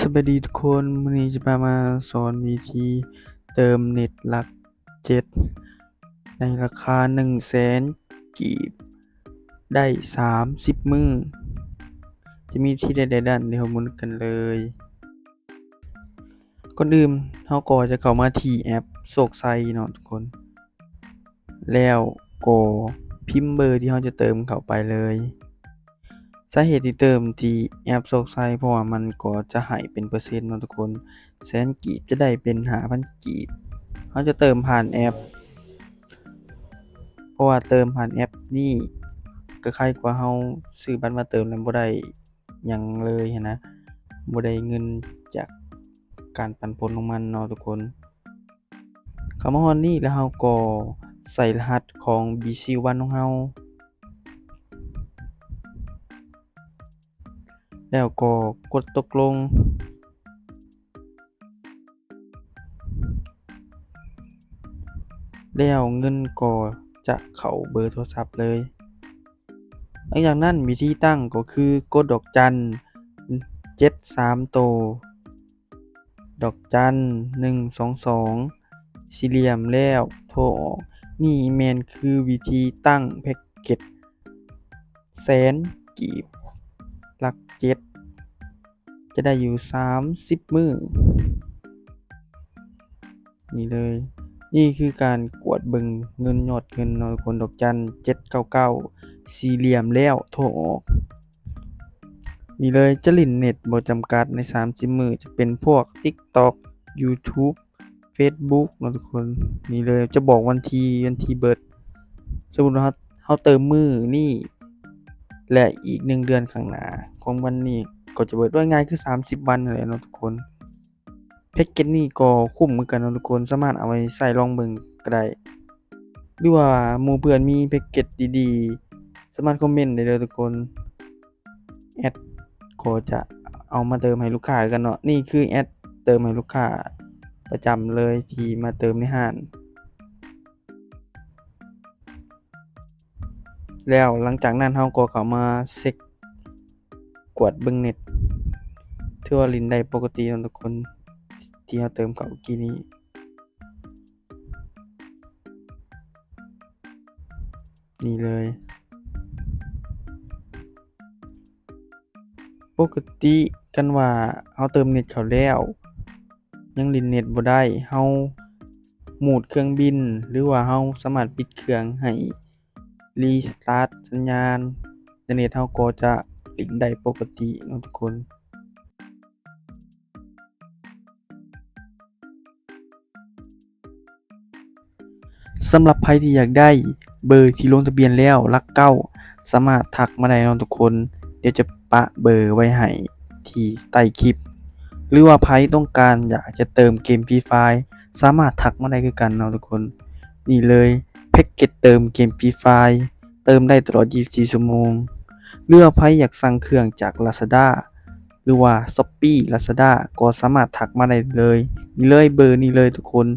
ສະບາຍດີທຸກຄົນ, ມື້ນີ້ຈະພາມາສອນວິທີເຕີມເນັດຫຼັກເຈັດ ໃນລາຄາໜຶ່ງແສນກີບ ໄດ້ສາມສິບມື້. ຈະມີທີ່ໃດໆນັ້ນ ດຽວເຮົາມາເບິ່ງກັນເລີຍ. ກ່ອນອື່ນເຮົາກໍຈະເຂົ້າມາທີ່ແອັບໂຊກໄຊເນາະທຸກຄົນ, ແລ້ວກໍພິມເບີທີ່ເຮົາຈະເຕີມເຂົ້າໄປເລີຍ. ສາເຫດທີ່ເຕີມທີ່ແອັບໂຊກໄຊ ເພາະວ່າມັນກໍຈະໃຫ້ເປັນເປີເຊັນເນາະທຸກຄົນ, ແສນກີບຈະໄດ້ເປັນຫ້າພັນກີບ. ເຮົາຈະເຕີມຜ່ານແອັບ ເພາະວ່າເຕີມຜ່ານແອັບນີ້ກໍຄ້າຍກວ່າເຮົາຊື້ບັດມາເຕີມແລ້ວບໍ່ໄດ້ຫຍັງເລີຍຫັ້ນນະ, ບໍ່ໄດ້ເງິນຈາກການປັນຜົນຂອງມັນເນາະທຸກຄົນ. ເຂົ້າມາຮອດນີ້ແລ້ວເຮົາກໍໃສ່ລະຫັດຂອງ BC One ຂອງເຮົາ ແລ້ວກໍກົດຕົກລົງ ແລ້ວເງິນກໍຈະເຂົ້າເບີໂທລະສັບເລີຍ. ຫຼັງຈາກນັ້ນວິທີຕັ້ງກໍຄືກົດດອກຈັນເຈັດສາມໂຕ ດອກຈັນໜຶ່ງສອງສອງ ສີ່ຫຼ່ຽມ ແລ້ວໂທອອກ. ນີ້ແມ່ນຄືວິທີຕັ້ງແພັກເກັດແສນກີບ ຫຼັກເຈັດ ຈະໄດ້ຢູ່ສາມສິບມື້. ນີ້ເລີຍ, ນີ້ຄືການກວດເບິ່ງເງິນ ຍອດເງິນເນາະທຸກຄົນ, ດອກຈັນເຈັດເກົ້າເກົ້າ ສີ່ຫຼ່ຽມ ແລ້ວໂທອອກ. ນີ້ເລີຍ, ຈະຫຼິ້ນເນັດບໍ່ຈຳກັດໃນສາມສິບມື້, ຈະເປັນພວກ TikTok YouTube Facebook ເນາະທຸກຄົນ. ນີ້ເລີຍ, ຈະບອກວັນທີ ວັນທີເບີດ. ສົມມຸດວ່າເຮົາ ເຮົາເຕີມມື້ນີ້ ແລະ ອີກໜຶ່ງເດືອນຂ້າງໜ້າຂອງວັນນີ້ກໍຈະເບີດ, ເວົ້າງ່າຍຄືສາມສິບວັນນັ້ນແຫຼະເນາະທຸກຄົນ. ແພັກເກັດນີ້ກໍຄຸ້ມຄືກັນເນາະທຸກຄົນ, ສາມາດເອົາໄປໃຊ້ລອງເບິ່ງກໍໄດ້ ຫຼືວ່າໝູ່ເພື່ອນມີແພັກເກັດດີໆ ສາມາດຄອມເມັນໄດ້ເດີທຸກຄົນ. ແອັດກໍຈະເອົາມາເຕີມໃຫ້ລູກຄ້າຄືກັນເນາະ. ນີ້ຄືແອັດເຕີມໃຫ້ລູກຄ້າປະຈຳເລີຍທີ່ມາເຕີມໃນຮ້ານ. ແລ້ວຫຼັງຈາກນັ້ນເຮົາກໍເຂົ້າມາເຊັກກວດເບິ່ງເນັດ, ຖືວ່າຫຼິ້ນໄດ້ປົກກະຕິເນາະທຸກຄົນ ທີ່ເຮົາເຕີມເຂົ້າກີ້ນີ້. ນີ້ເລີຍ, ປົກກະຕິຄັນວ່າເຮົາເຕີມເນັດເຂົ້າແລ້ວ ຍັງຫຼິ້ນເນັດບໍ່ໄດ້, ເຮົາໝູດເຄື່ອງບິນ ຫຼືວ່າເຮົາສາມາດປິດເຄື່ອງໃຫ້ຣີສະຕາດສັນຍານ ແລະ ເນັດເຮົາກໍຈະຫຼິ້ນໄດ້ປົກກະຕິເນາະທຸກຄົນ. ສຳລັບໃຜທີ່ຢາກໄດ້ເບີທີ່ລົງທະບຽນແລ້ວ ຫຼັກເກົ້າ ສາມາດທັກມາໄດ້ເນາະທຸກຄົນ, ດຽວຈະປະເບີໄວ້ໃຫ້ທີ່ໃຕ້ຄລິບ. ຫຼືວ່າໃຜຕ້ອງການຢາກຈະເຕີມເກມ Free Fire ສາມາດທັກມາໄດ້ຄືກັນເນາະທຸກຄົນ. ນີ້ເລີຍ, ແພັກເກັດເຕີມເກມ Free Fire ເຕີມໄດ້ຕະຫຼອດ ຊາວສີ່ຊົ່ວໂມງ. ຫຼືວ່າໃຜຢາກສັ່ງເຄື່ອງຈາກ Lazada ຫຼືວ່າ Shopee Lazada ກໍສາມາດທັກມາໄດ້ເລີຍ. ນີ້ເລີຍ, ເບີນີ້ເລີຍທຸກຄົນ.